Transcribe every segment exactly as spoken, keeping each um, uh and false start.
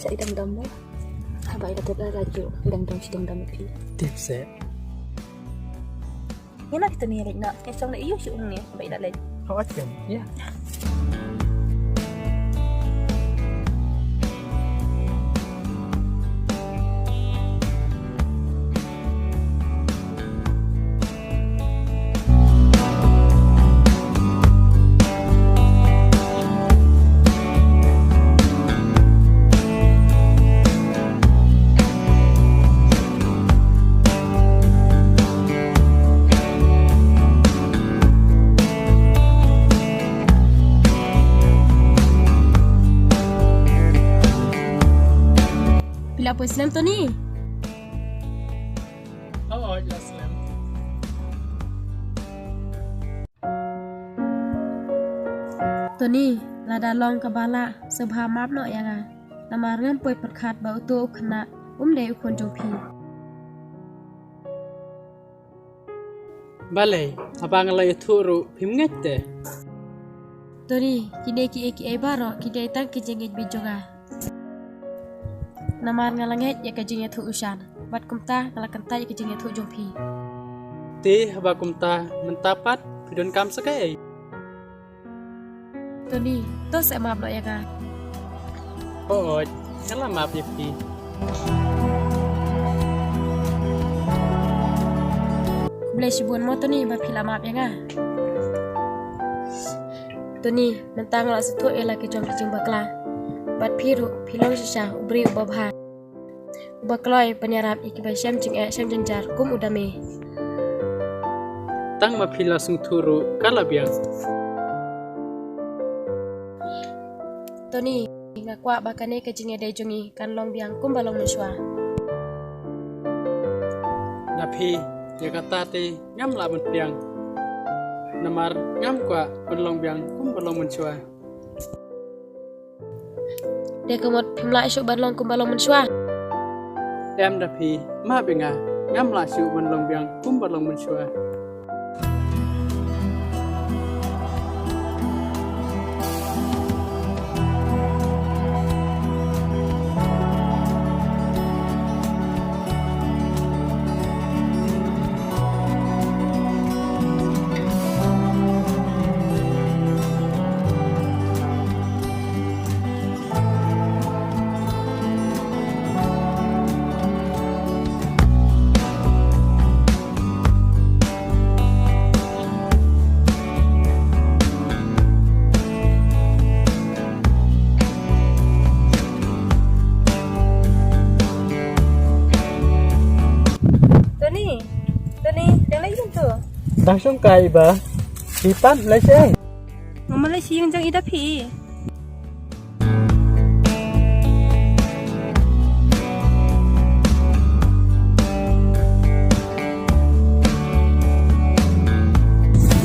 Sa i dang dam mo. Haba i la tip la la ju i dang dam shi dang dam phi. Tip se. Ïa na kita ni lek na. Ïa song na iu shi ung ni haba i la lek. Hot kan? Ïa. Phi la poi slem Tony? Hooid, la slem. Tony, lada long kaba lah, sngewbha map noh ïa nga. Namar ngam poi pyrkhat ba uto u khynnah um dei u khun jong phi. Balei, haba nga la ïathuh ruh phim ngeit te? Tony, kine kiei kiei baroh ki dei tang ki jingngeit beit jong nga. Namar nga la ngeit ïa ka jingïathuh u Shan, bad kumta nga la kyntait ïa ka jingïathuh jong phi. Te haba kumta, mynta pat phi donkam sa kaei? Tony, to sa map noh ïa nga. Hooid, nga la map ïa phi. Khublei shibun mo Tony ba phi la map ïa nga. Tony, mynta nga la sngewthuh ïa la ki jong ki jingbakla. Bad phi ruh, phi long shisha u briew uba bha. Uba kloi ban ïarap ïa kiba shem jingeh shem jynjar kum u da me. Tang ma phi la sngewthuh ruh ka la biang. Tony, nga kwah ba kane ka jingïadei jong ngi kan long biang kumba long mynshuwa. Na phi, ïa kata te ngam lah ban pdiang. Namar ngam kwah ban long biang kumba long mynshuwa. Te ka mut phim lah shuh ban long kumba long mynshuwa? Em da phi, map ïa nga, ngam lah shuh ban long biang kumba long mynshuwa. Tony, Tony, dang leit kumtu? Dang shong kai ba. Phi pat leit shaei? Nga mut leit sha ïing jong i da phi.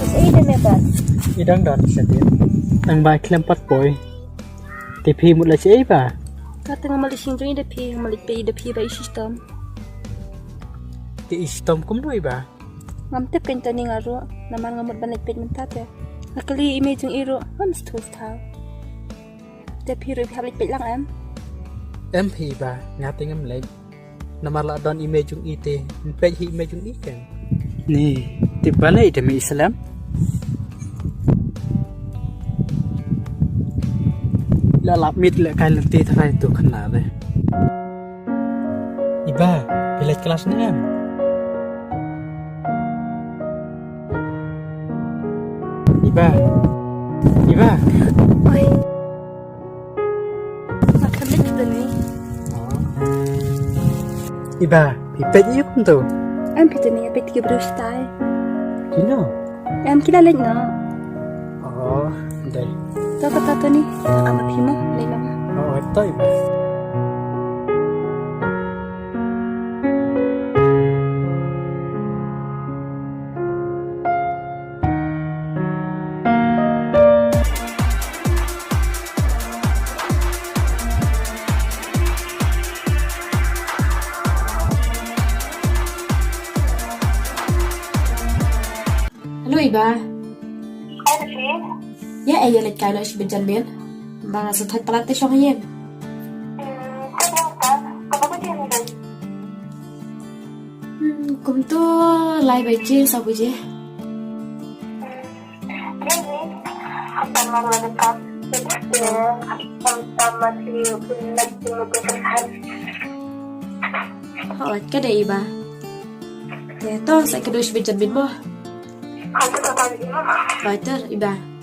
Shaei da me pat? I dang don sha dien. Nang ba khlem pat poi. Te phi mut leit shaei ba? Kata nga mut leit sha ïing jong i da phi, nga mut leit peit i da phi ba i shitom. Te i shitom kumno i ba? Ngam tip kein Tony nga ruh, namar nga mut ban leit peit mynta te. Nga kylli ïa i mei jong i ruh, ngam sngewthuh. Te phi ruh phi hap leit peit lang em? Em phi ba, nga te ngam leit. Namar la don i mei jong i te, yn peit hi i mei jong i kein. Ni, tip balei te me i slem? La lap miet lehkai lynti tharai tu khynnah re. Iba, phi leit klas ne em? Iba. Iba. Oi. Nga khlem leit Tony. Iba, phi peit ïa u kumto? Em phi Tony, nga peit ki briew shatai. Kino? Em ki la leit noh. Oh, dei. To kata Tony, ka ma phi mo, leit noh. Oh, to Iba. Hello Iba. Hi Nashi. Ïa, eh, ïa leit kai noh shi bynjan miet. Ba nga sa thait palat te shong ha ïing. Hmm, Kumtu lai baje, saw baje. Hooid, ka dei i Bah. Te to sa kdew shibun janmiet mo. Hooid te i Bah.